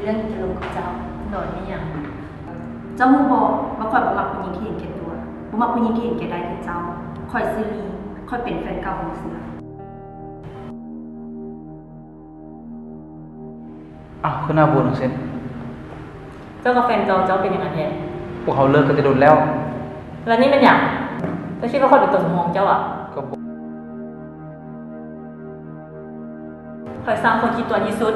ເລື່ອງທີ່ຈະລົງກັບເຈົ້າ. ໂດຍ ມີຫຍັງ? ເຈົ້າຮູ້ບໍ່ວ່າຂ້ອຍບໍ່ມັກຜູ້ຍິງທີ່ເຫັນແກ່ຕົວ, ບໍ່ມັກຜູ້ຍິງທີ່ເຫັນແກ່ໄດ້ຄືເຈົ້າ. ຂ້ອຍຊື່ລີ, ຂ້ອຍເປັນແຟນເກົ່າຂອງເສືອ. ອ້າວ ຄືໜ້າບູດຈັ່ງຊັ້ນ? ເຈົ້າກັບແຟນເກົ່າເຈົ້າເປັນຫຍັງກັນແທ້? ພວກເຮົາເລີກກັນແຕ່ດົນແລ້ວ. ແລ້ວນີ້ແມ່ນຫຍັງ? ເຈົ້າຄິດວ່າຂ້ອຍເປັນຕົວສຳຮອງເຈົ້າຫວາ? ກໍບໍ່. ຂ້ອຍຊ່າງຄົນຂີ້ຕົວະທີ່ສຸດ.